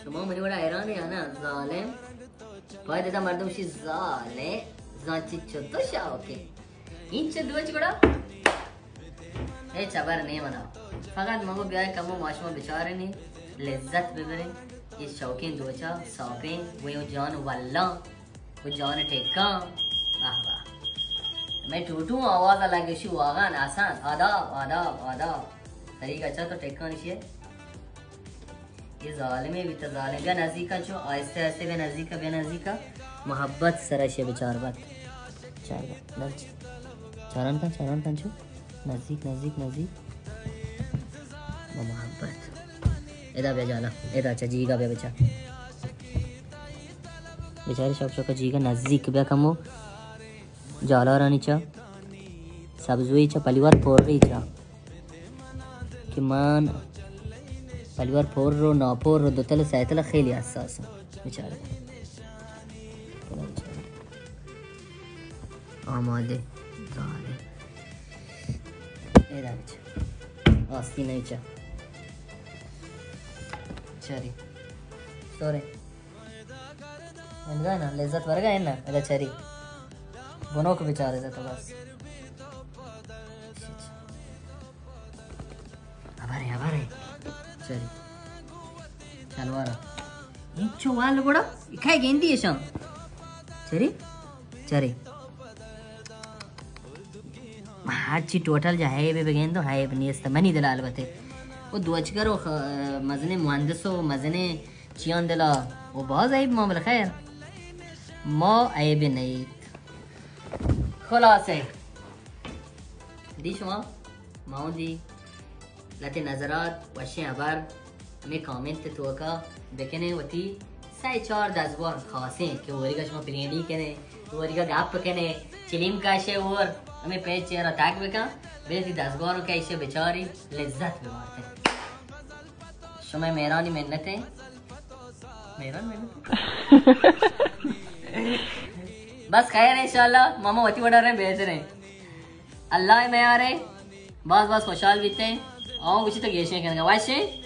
شما منی وڑا حیران ئے یا نا؟ ظالم. باید ادا مردم شی ظالم. زان چی چطور شاوکے. این چه دوچ گڑا؟ اے چبر نہیں منا. فقط مگو بیائے کمو ماشما بچارنی، لذت ببریں. یہ شوقیں دوچا، ساپیں، وہ جان واللہ. و جان ٹکاں. واہ واہ. میں ٹوٹو آواز لگشی واغان آسان. آداب، آداب، آداب. طریقہ اچھا تو ٹکاں نشی ہے. یہ ظالمے بیتا ظالم. بیا نزدیکا چو، آہستہ آہستہ بیا نزدیکا، بیا نزدیکا. محبت سرا شے بچار بات. چار بات. چاران کن، چاران کن چو. نزدیک، نزدیک، نزدیک. با محبت. ادا بیا جالا. ادا چا جیگا بیا بچار. بچاری شوق شوق جیگا نزدیک بیا کمو. جالارانی چا سبزوئی چا پلیوار پوری چا کہ من پلیوار پور رو ناپور رو دوتل سیتل خیلی حساس. بچار. آماده. زاله. ادا بچار. آستی نہیں چا. چاری. سورے. انگا نا، لذت ورگا ہے نا، ادا چری. بنوک بچارے دا تو بس. ابرے، ابرے. چری. چلوارا. انچو وال گڑا، اکھائے گیندی اشان. چری؟ چری. ہرچی ٹوٹل جا ہے بے بگیندو، ہے نیست منی دل البتے. وہ دوچگر و خ-، مزنے مہندس و مزنے چیان دلا و باز عیب ما، بل خیر، ما عیب نیت. خلاصے دی شما ماؤں دی لتے نظرات، وشیں ہبر ہمیں کامنت توکا بکنے، وتی سہ چار دزگوار خاصیں کہ وریگا شما پلینی کنے، وریگا گپ کنے، چلیم کاشے اور ہمیں پیج چیرا تک بکن، بے تی دزگواروں کہ ایشے بچاری لذت ببارتے. شما مہرانی منت ہے. مہران منت ہے. بس خیر انشاءاللہ، ماما وتی وڑا رہے بہتر ہیں. اللہ میارے، باز باز خوشحال بیتے ہیں. آؤں گوشی تو گیشیں کنگا. واشیں؟